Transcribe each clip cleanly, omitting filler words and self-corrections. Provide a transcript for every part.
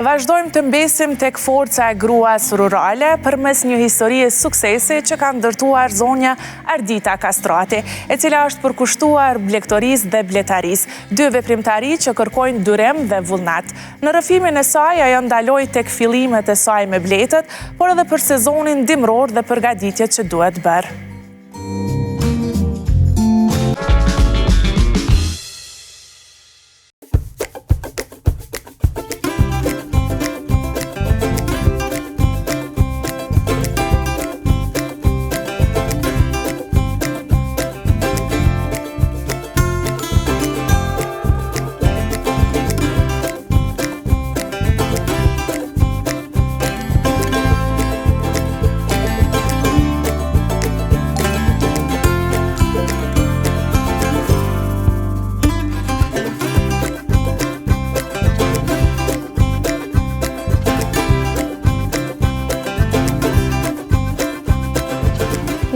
Vazhdojmë të mbesim tek forca e gruas rurale përmes një historie suksesi që ka ndërtuar zonja Ardita Kastrati, e cila është përkushtuar blegtorisë dhe bletarisë, dy veprimtari që kërkojnë durim dhe vullnet. Në rrëfimin e saj, ajo ndaloi tek fillimet e saj me bletët, por edhe për sezonin dimëror dhe përgatitjet që duhet bërë.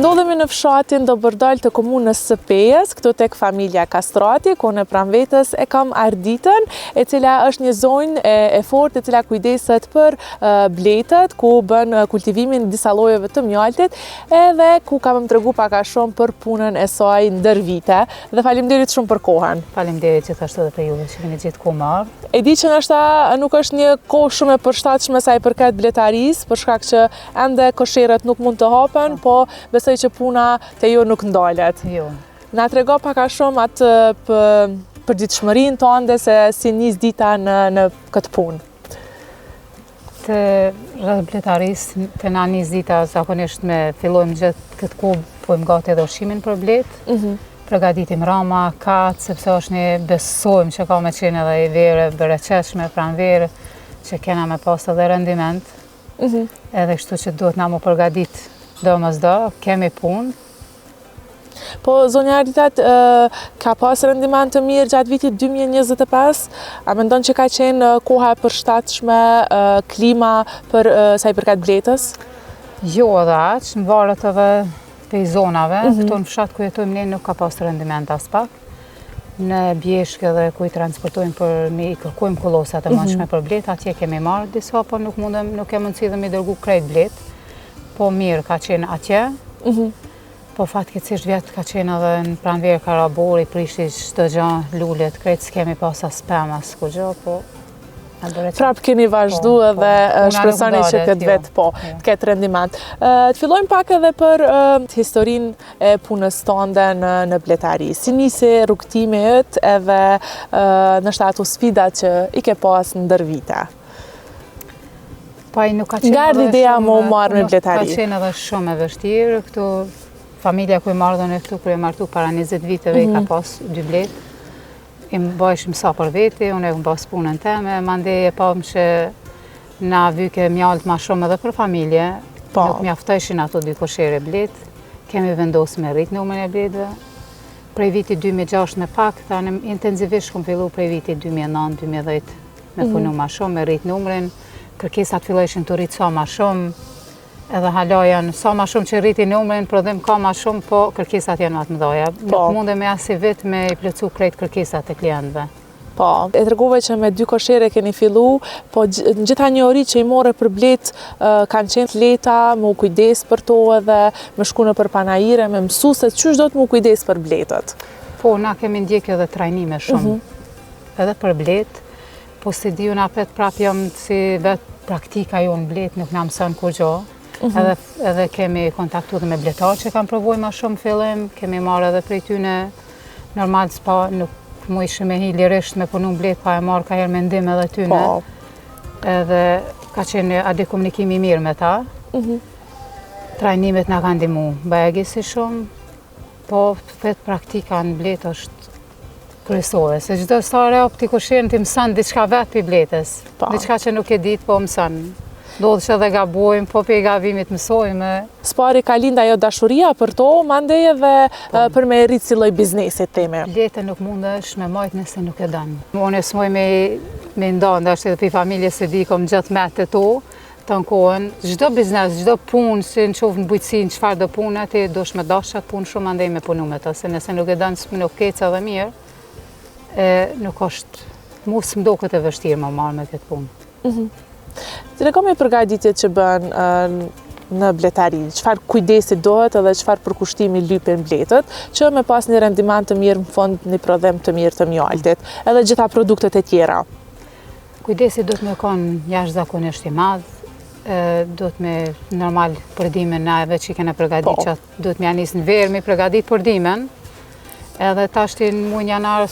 Ndodhemi në fshatin Dobërdol të komunës së Pejës, këtu tek familja Kastrati, ku në pranë vetes e kam Arditën, e cila është një zonjë e, e fortë, e cila kujdeset për bletët, ku bën kultivimin disa llojeve të mjaltit, edhe ku ka me më tregu pak a shumë për punën e saj ndër vite. Dhe faleminderit shumë për kohën. Faleminderit gjithashtu edhe për juve që keni gjetë kohë me ardhë. E di që ndoshta nuk është një kohë shumë e përshtatshme sa i përket bletarisë, për shkak që ende kosheret nuk mund të hapen, po besoj që puna te ju nuk ndalet. Jo. Na trego pak a shumë atë për përditshmërinë tënde se si nis dita në në këtë punë. Te rreth bletarisë, te na nis dita zakonisht me fillojmë gjithë këtë kohë, bojmë gati edhe ushqimin për bletë, mm -hmm. përgatitim rama, katë, sepse është një besojmë që ka me qenë edhe një verë e bereqetshme, pranverë, që kena me pas edhe rendiment, mm -hmm. edhe kështu që duhet na m'u përgatit domosdo, kemi punë, Po, zonja Ardita, ka pas rendiment të mirë gjatë vitit 2025? A mendon që ka qenë koha e përshtatshme, klima për sa i përket bletës? Jo edhe aq, varet edhe prej zonave. Mm -hmm. Këtu në fshat ku jetojmë ne nuk ka pas rendiment aspak. Në bjeshkë edhe ku i transportojmë për mi i kërkojmë kullosat e mundshme mm -hmm. për bletë, atje kemi marrë disa, po nuk mundem, nuk e mundësi dhe mi dërgu krejt bletë. Po mirë ka qenë atje. Mm -hmm. Po fatkeqësisht vjet ka qenë edhe në pranverë ka ra borë, i prishi çdo gjë, lulet, krejt s'kemi pas as pemë as kurgjë, po Prap keni vazhdu po, edhe po. shpresoni që këtë jo. vit po, jo. të ketë rendiment. Të fillojmë pak edhe për historinë e punës tënde në, në bletari. Si nisi rrugëtimi yt edhe ndoshta ato sfidat që i ke pas ndër vite? Po ai nuk ka qenë Nga erdhi ideja me u marrë me bletari? Ka qenë edhe shumë e vështirë, këtu familja ku jam ardhë unë këtu, kur jam martu para 20 viteve, i ka mhm. pas dy bletë, i mbajshim sa për veti, unë e kam pas punën teme, mandej e pamë që na vyke mjaltë ma shumë edhe për familje, po. nuk mjaftojshin ato dy koshere bletë, kemi vendosë me rritë numrin e bletëve, prej vitit 2006 me pak, tani intenzivisht kom fillu prej vitit 2009-2010, me mhm. punu ma shumë, me rritë numrin, kërkesat fillojshin të rritë sa ma shumë, edhe hala janë sa ma shumë që rriti numrin, prodhim ka ma shumë, po kërkesat janë ma të mëdhaja. Po. Nuk mundemi asnjë vit me i plotësu krejt kërkesat e klientëve. Po, e tregove që me dy koshere keni fillu, po gjitha njohuritë që i more për bletë kanë qenë të lehta, me u kujdes për to edhe me shku nëpër panaire, me mësu se qysh duhet me u kujdes për bletët. Po, na kemi ndjekë edhe trajnime shumë. Mm -hmm. Edhe për bletë, po s'e di unë apet prap jam si vetë praktika jonë bletë nuk na mëson kurgjo. Mm -hmm. edhe, edhe kemi kontaktu dhe me bletarë që kanë përvojë ma shumë fillim, kemi marrë edhe prej tyne normal s'pa nuk mujshim me hi lirisht me punu bletë pa e marrë kaherë mendim edhe tyne. Po. Edhe ka qenë adi komunikimi i mirë me ta. Mm -hmm. Trajnimet na kanë ndihmu bajagi shumë, po vetë praktika në bletë është kryesore, se çdo sa herë hap ti kosheren ti mëson diçka vetë prej bletës, po. diçka që nuk e ditë, po mëson. Ndodhë që edhe gabojmë, po prej gabimit mësojmë. S'pari ka lindë ajo dashuria për to, mandej edhe po. për me rritë si lloj biznesit, themi. Bletën nuk mundesh me majtë nëse nuk e don. Unë s'muj me, me nda, ndoshta edhe prej familjes se di, kom gjithë met te to, Tanë kohën, çdo biznes, çdo punë, si në qoftë në bujqësi, në çfarëdo pune, ti duhesh me dashtë atë punë shumë andej me punu me të, se nëse nuk e don, nuk ecë edhe mirë, e nuk është, mu s'më doket e vështirë me u marrë me këtë punë. Mhm. Tregomi përgatitjet që bën në bletari, çfarë kujdesi dohet edhe çfarë përkushtimi lypin bletët, që me pas një rendiment të mirë në fund një prodhim të mirë të mjaltit, edhe gjitha produktet e tjera. Kujdesi duhet me konë jashtëzakonisht i madh, duhet me normal për dimën na veç i kena përgatit po. që duhet me ja nisë në verë me përgatit për dimën, edhe tashti në mujin janar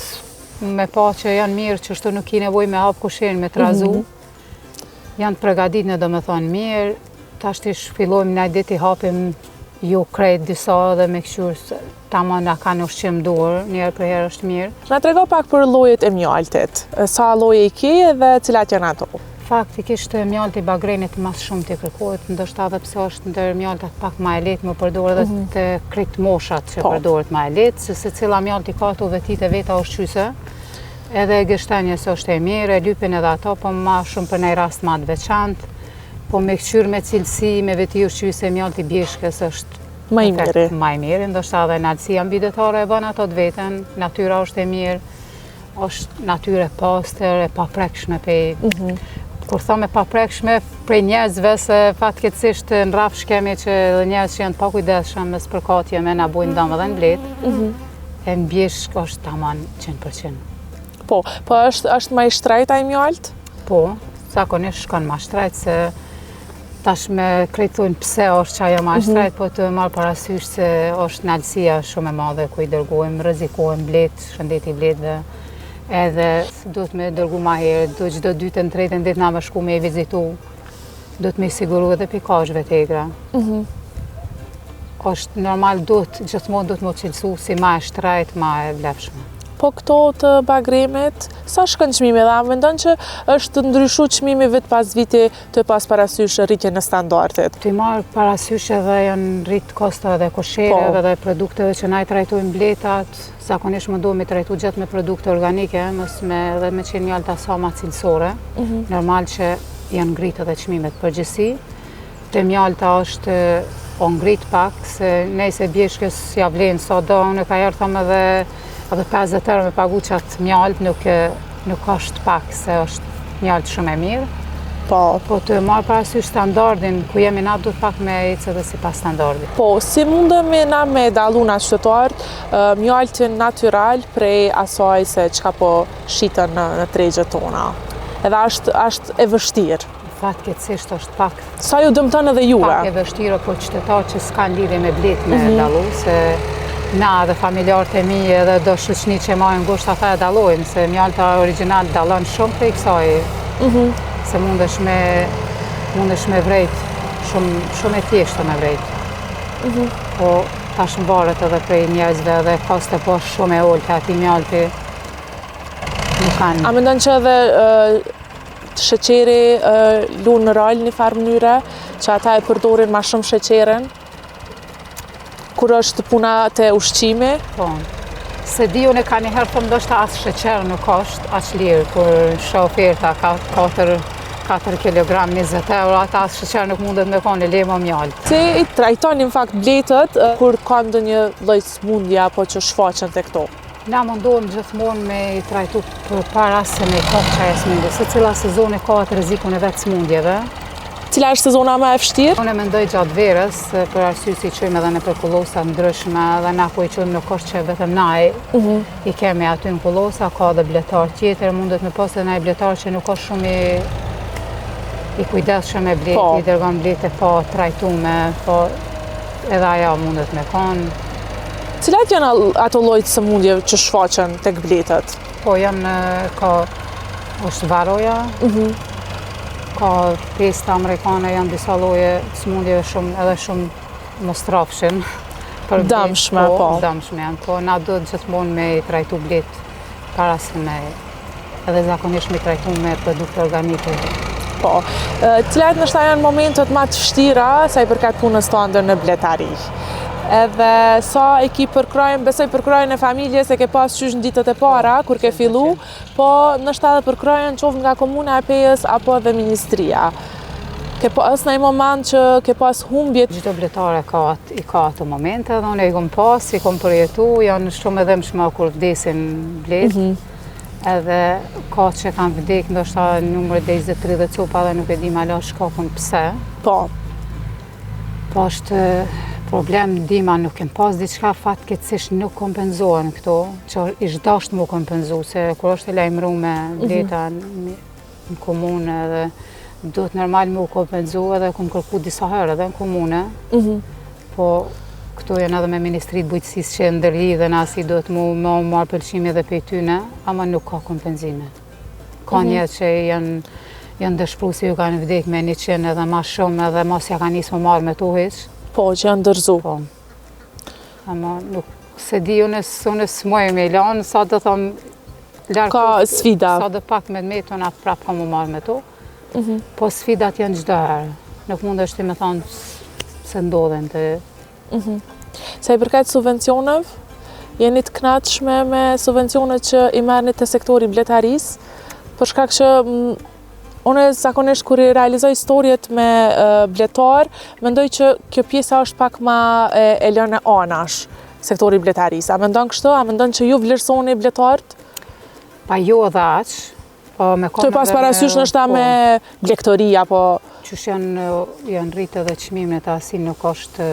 me pa që janë mirë, qështu nuk ki nevojë me hapë kosherin me trazu, mm -hmm. janë përgatit në domethonë mirë, tashti fillojmë naj ditë i hapim ju krejt disa dhe me këqyrë tamon a kanë ushqim dorë, njëherë për herë është mirë. Na trego pak për llojet e mjaltit, sa lloje i ke dhe cilat janë ato? Faktikisht mjalti i Bagrenit ma s'shumti kërkohet, ndoshta edhe pse është ndër mjaltat pak ma e lehtë me përdorë edhe mm -hmm. te krejt moshat që po. përdoret ma e lehtë, se secila mjalti ka ato vetitë e veta ushqyse, edhe e gështenjës është e mirë, e lypin edhe ato, po ma shumë për naj rast ma të veçantë, po me këqyrë me cilësi, me veti ushqyse, mjalti i bjeshkës është Ma i miri. Ma i miri, ndoshta edhe naltësia mbidetare e bën ato të veten, natyra është e mirë, është natyrë e pastër, e paprekshme prej, mm kur thom e paprekshme prej njerëzve se fatkeqësisht në rrafsh kemi që edhe njerëz që janë pakujdesshëm me spërkatje me na bojnë dëm edhe në bletë, mm -hmm. e në bjeshkë është taman 100%. Po, po është, është ma i shtrejt ai mjaltë? Po, zakonisht shkon ma shtrejt se Tash me krejt thonë pse është që ajo ma e mhm. shtrejt, po të marrë parasysh se është naltësia shumë e madhe ku i dërgojmë, rrezikohen bletë, shëndeti i bletëve, edhe duhet me dërgu ma herët, duhet çdo dytën, tretën ditë na me shku me i vizitu, duhet me i siguru edhe prej kafshëve të egra. Mm është normal duhet, gjithmonë duhet me cilësu si ma e shtrejt, ma e vlefshme. Po këto të Bagremit, sa shkon çmimi dhe a mendon që është ndryshu çmimi vit pas viti Tu pas parasysh rritjen e standardit. Tu marrë parasysh edhe janë rritë kosto edhe koshereve po. dhe produkteve që na i trajtojmë bletat, zakonisht mundohemi trajtu gjithë me produkte organike, mos me edhe me qenë mjalta sa ma cilësore, mhm. normal që janë ngritë edhe çmimet përgjithësi. Te mjalta është o ngrit pak, se nejse bjeshkës ja vlen sa do, unë ka herë thom edhe edhe 50 euro me pagu qatë mjaltë, nuk, nuk është pak, se është mjaltë shumë e mirë. Po. Po tu marrë parasysh standardin, ku jemi na duhet pak me ecë edhe sipas standardit. Po, si mundemi na me dallu na qytetarët mjaltin natyral prej asaj se çka po shiten në, në tregjet tona? Edhe është, është e vështirë. Fatkeqësisht është pak Sa ju dëmton edhe juve? Pak e vështirë për qytetarët që s'kanë lidhje me bletë me mm dallu, se na edhe familjarët e mi edhe do shoqni që ma e ngushtë ata e dallojnë, se mjalta origjinal dallon shumë prej kësaj, mm -hmm. se mundesh me, mundesh me vrejt, shumë, shumë e thjeshtë me vrejt. Mm -hmm. Po tash mvaret edhe prej njerëzve edhe kosto po shumë e ulët e atij mjalti, nuk kanë. A mendon që edhe Sheqeri lun rol një farë mënyre, që ata e përdorin ma shumë sheqerin, kur është puna te ushqimi? Po, s'e di unë ka njëherë thom ndoshta as sheqer nuk është aq lirë, kur shoh oferta ka 4, 4 kg 20 euro, ata as sheqer nuk mundet me konë, le mo mjaltë. Si i trajtoni në fakt bletët, kur ka ndonjë lloj smundje apo që shfaqen te këto? Na mundohem gjithmonë me i trajtu përpara se me kap qajo smundje. Secila sezon e ka atë rrezikun e vet smundjeve. Cila është sezona më e vështirë? Unë e mendoj gjatë verës, për arsye se i çojmë edhe nëpër kullosa ndryshme, edhe na ku i çojmë nuk është që vetëm na i, mhm. i kemi aty në kullosa, ka edhe bletar tjetër, mundet me pas edhe naj bletar që nuk është shumë i i kujdesshëm me bletë, po. i dërgon bletë pa trajtume, po edhe ajo mundet me konë. Cilat janë ato lloj të sëmundjeve që shfaqen tek bletët? Po janë ka është varoja, mm ka pesta amerikane, janë disa lloje të sëmundjeve shumë edhe shumë mostrafshin. Për dëmshme, po. Po, dëmshme janë, po na duhet gjithmonë me i trajtu bletë para se me edhe zakonisht me trajtu me produkte organike. Po, cilat ndoshta janë momentet ma të vështira sa i përket punës tënde në bletari? Edhe sa e ki përkrahjen, besoj përkrahjen e familjes e ke pas qysh në ditët e para, kur ke fillu, po ndoshta edhe përkrahjen qoftë nga komuna e Pejës apo edhe ministria. Ke pas naj moment që ke pas humbje? Çdo bletar e ka, i ka ato momente dhe unë i kom pas, i kom përjetu, janë shumë e dhembshme kur vdesin bletë. Mm -hmm. Edhe ka që kanë vdek, ndoshta numër dhe 20-30 copa dhe nuk e di hala shkakun pse. Po. Po është problem ndihma nuk kem pas diçka fatkeqësisht nuk kompenzohen këto, që ish dasht mu kompenzu, se kur është e lajmërume mhm. bleta në komunë edhe duhet normal mu kompenzu edhe kum kërku disa herë edhe në komunë, mhm. po këto janë edhe me Ministritë Bujqësisë që ndërlidhen asi duhet mu me marrë pëlqimi edhe pej tyne, ama nuk ka kompenzime. Ka mhm. njerëz që janë janë dëshpru se ju kanë vdek me 100 edhe ma shumë edhe mos ja kanë nisë më marrë me to hiq. Po, që janë dërzu. Po. Ama nuk se di unë unë s'muj me lanë, sa do thom larg Ka sfida. Sa do pak me të metë, unë prapë kam mu marrë me to. Mhm. Po sfidat janë çdo herë. Nuk mundesh ti me thonë se ndodhen të Mhm. Sa i përket subvencioneve, jeni të knaqshme me subvencionet që i merrni te sektori bletarisë, për shkak që mm, unë zakonisht kur i realizoj storjet me bletar, mendoj që kjo pjesa është pak ma e, e lënë anash, sektori bletarisë. A mendon kështu? A mendon që ju vlerësoni bletarët? Pa jo edhe aq, Po me Të pas parasysh ndoshta po. me blegtori apo Qysh janë janë rritë edhe çmimet asi nuk është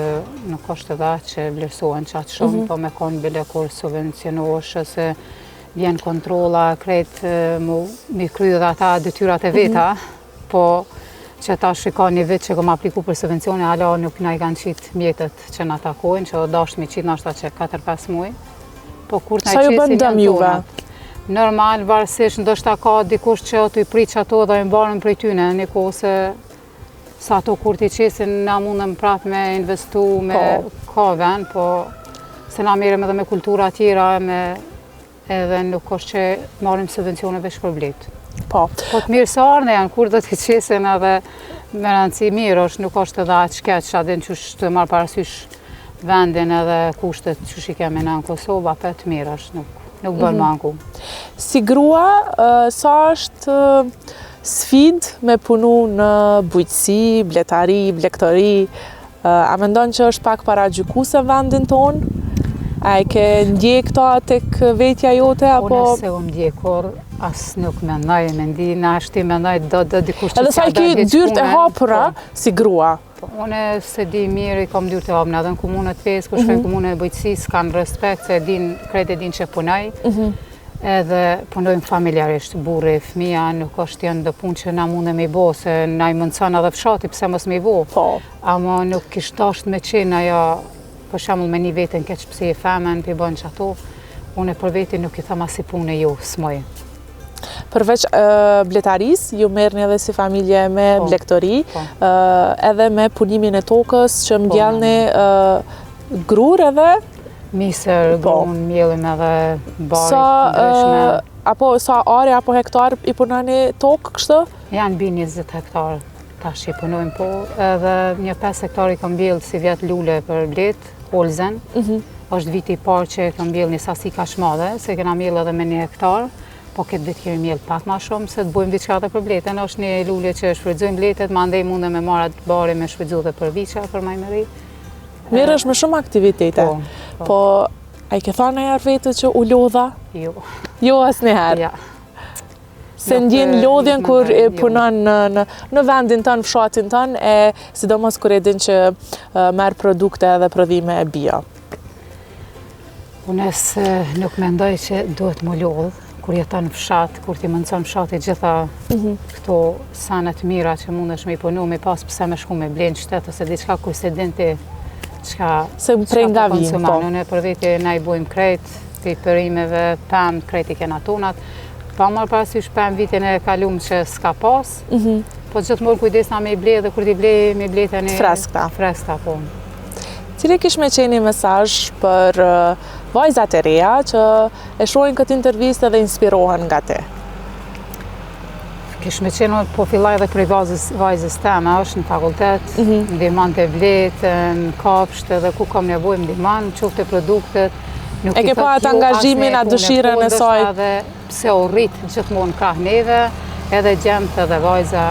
nuk është edhe aq që vlerësohen qaq shumë, mm -hmm. po me kon bile kur subvencionohesh ose vjen kontrolla krejt mu mi kry edhe ata detyrat e mhm. veta, mm -hmm. po që tash ka një vit që kom apliku për subvencione, hala nuk na i kanë qitë mjetet që na takojnë, që o dasht mi qitë nashta që 4-5 muaj. Po kur të na qesin janë dëm juve? Normal, varësisht, ndoshta ka dikush që o tu i prit qato dhe i mbarën prej tyne, një kohë se sa ato kur t'i qesin, na mundem prapë me investu, me po. ka ven, po se na merrem edhe me kultura tjera, me edhe nuk është që marrim subvencione veç për bletë. Po. Po të mirëseardhne janë, kur do t'i qesin edhe me rëndësi mirë është, nuk është edhe aq keq, a din qysh të marrë parasysh vendin edhe kushtet qysh i kemi në Kosovë, apet mirë është, nuk, nuk bën mm -hmm. mangu. Si grua, sa është sfidë me punu në bujqësi, bletari, blegtori, A mendon që është pak paragjykuese në vendin tonë? A e ke ndje këta tek vetja jote apo Unë s'e kom ndje kurrë, as nuk mendoj, me ndi, na është ti mendoj do do dikush që Edhe sa i ke dyert e hapura po. si grua. Po, unë se di mirë i kam dyert e hapura, edhe në komunën e Pejës, kur shkoj në mhm. komunën e bujqësisë, kanë respekt se e din, krejt e din që punoj. Mhm. Edhe punojmë familjarisht, burri, fëmija, nuk është janë do punë që na mundem me i bo, se na i mundëson edhe fshati, pse mos me i bo. Po. Ama nuk kish dasht me qenë ajo, për shembull me ni veten keq pse je femën, po i bën qato, unë për veti nuk i tham asi pune jo, s'muj. Përveç bletarisë, ju merrni edhe si familje me po, blegtori, po. edhe me punimin e tokës që po, mbjellni grurë edhe Misër, po. grunë, mjellim edhe bari të ndryshme. Apo sa are apo hektar i punoni tokë kështu? Janë mbi 20 hektar tash i punojmë po, edhe një 5 hektar i kam mbjellë sivjet lule për bletë, olzen. Mm -hmm. është viti i parë që kam mbjellë një sasi kaq madhe, se kena mbjellë edhe me një hektar, po këtë vit kemi mbjellë pak ma shumë, se të bojmë diçka edhe për bletën, është një lule që shfrytëzojmë bletët, mandej mundem me marrë atë bari me shfrytëzu dhe për viça për ma i Merresh me shumë aktivitete. Po, po. po a i ke thanë najherë vetes që u lodha? Jo. Jo, asnjëherë. Ja. S'e ndjen lodhjen kur e jo. punon në, në, në vendin tënd, fshatin tënd, e sidomos kur e din që merr produkte edhe prodhime bio. Unë se nuk mendoj që duhet m'u lodhë, kur jeton në fshat, kur t'i mundëson fshati gjitha mhm. këto sene të mira që mundesh me i punu, me pas pse me shku me ble në qytet ose diçka kur s'e din ti çka se prej nga po vijnë, po. Unë për vete na i bojmë krejt, prej perimeve, pemë, krejt i kena tonat. Pa marrë parasysh pemë vitin e kalum që s'ka pas, mhm. po gjithmonë kujdesna me i ble dhe kur t'i ble, me i ble të një... Freskta. Freskta, po. Cili kish me qenë një mesazh për vajzat e reja që e shohin këtë intervistë dhe inspirohen nga ti? Kish me qenë, po filloj edhe prej vajzës, vajzës teme, është në fakultet, mm -hmm. ndihmon te bletë, në kopsht edhe ku kam nevojë ndihmon, qoftë produktet, nuk e ke pa atë angazhimin, atë dëshirën e saj. Edhe pse u rrit gjithmonë krah neve, edhe djemtë edhe vajza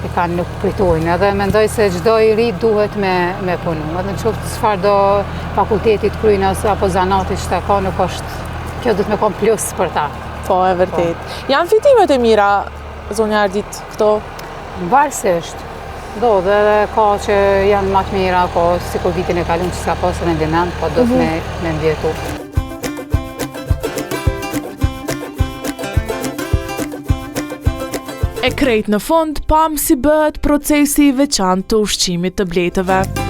e kanë nuk pritojnë. Edhe mendoj se çdo i ri duhet me, me punu. Edhe në qoftë çfarëdo fakultetit kryjnë apo zanatit që ta ka, nuk është, kjo duhet me konë plus për ta. Po, e vërtet. Po. Janë fitimet e mira, zonja Ardit, këto? Varësisht. Do, dhe edhe ka që janë ma të mira, po sikur vitin e kalun që s'ka pasë rendiment, po do të mhm. me, me mbjetu. E krejt në fund, pamë si bëhet procesi i veçantë të ushqimit të bletëve.